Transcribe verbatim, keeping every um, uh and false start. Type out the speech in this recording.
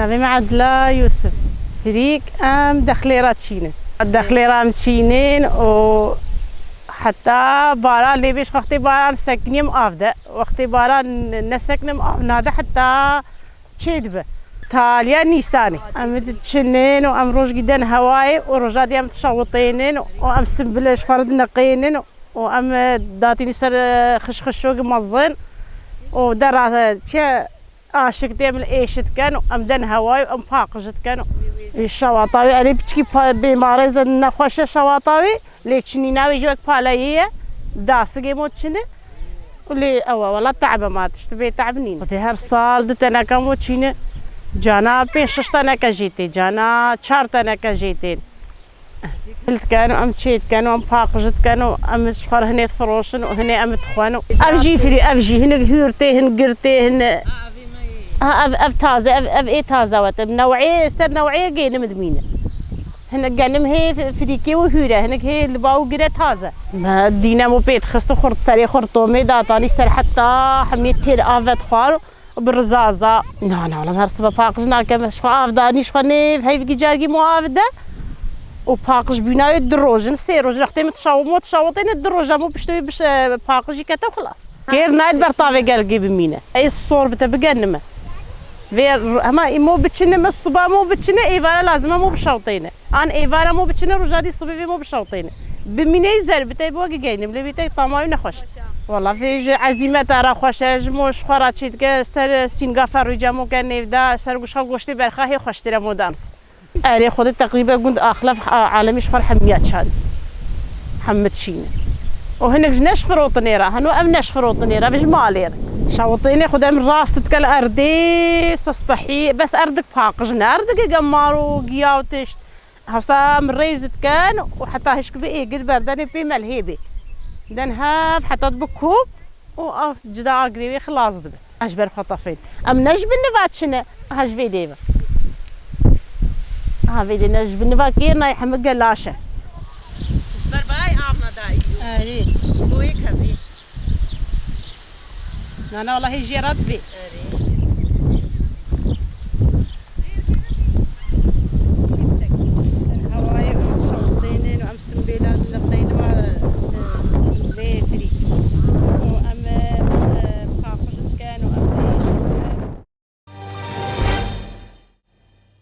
Navê me Edla Yusuf. Hirîk em dexlê re çînin. Dexlê re em çînin û heta baran lê bêj, wextê baran sekiniyem av de. Wextê baran nesekinim av nade heta çê dibe. Taliya Nîsanê. Em diçinin û em rojgî den hewayê û roja dî em dişewitênin û em simbile ji xwe re dineqênin û em datînî ser xişxişokî mezin û dera çi aşik dê em li êşit ken û em den hewayê û em paqijit ken û şewata wê erê piçkî pa-, bêmarê zin nexweş e şewata wê. Lê çinîna wê jî wek paleyê ye, dasigê mo çine û lê ew e, wela te'be ma tişt bê te'b nîne. Xwedê her sal du teneka mo çîne, cana pênc şeş teneke jê tê, cana çar teneke jê tên. Hil diken û em çê diken û em paqij diken û em ji xwe re hinê difiroşin û hinê em dixwin û ev jî firî, ev jî hinek hûr tê, hin gir tê, hin, ha, ev, ev taze, ev, ev ê taze wete. Neweyê, ser neweyê gênim dimîne. Hinek genim hê firîkê û hûr e, hinek hê li baw gire taze. Me dîne mo pê dixist û xurt serê xurt tomê datanî ser heta hemî têr av vedixwar û bi rizaza. Na, na, wela her sibe paqij nakem. Ji xwe av danî, ji xwe nêv heyvkî cargî mo av de û paqij bîna wê du rojin, sê rojin. Wextê min tişawo mo tişawotêne du roja mo piştê wê biş-, paqijî kete û xilas. Kêr nayê ber tavê gelgê bimîne. Ey sor bite bigenime. Vê r-, hema îmo biçine me, suba mo biçine, êvara lazim e mo bişawteyne. An êvara mo biçine, roja dî subê vê mo bişawteyne. Bimîne zer bite bo gigeynim, lê bite tama wê nexweş. Wala vê ji ezîmeta ra xweş e, ji mo ji xwe ra çê dike, ser sînga ferrûca mo ke nêvda, ser guşxa goştê berxa hê xweştir e mo dans. Erê, Xwedê teqrîbe gund axlef a-, alemî ji xwe re hemiya çand. Hemî dişîne. Û hinek ji neşfirotinê re, heno ev neşfirotinê re, ev ji malê re. Şawitênê Xwedê em rast dike li erdê, sespehî, bes erdik paqij ne, erdik gem mar û giya û tişt. Hewsa em rêz diken û heta hişk bi êgir berdenê pê melhê bê. Den hev heta bi kûp û ew cida agirê wê xilas dibe. Ez ji ber xwe tefên. Em ne ji bin niva çine, ha ji vê dê ve. Ha vê dê ne ji bin niva kê nayê hemî gelaş e. Berbayê av nedayî. Erê. Boyê kevî. Nana wela hê jê re dibê. Erê.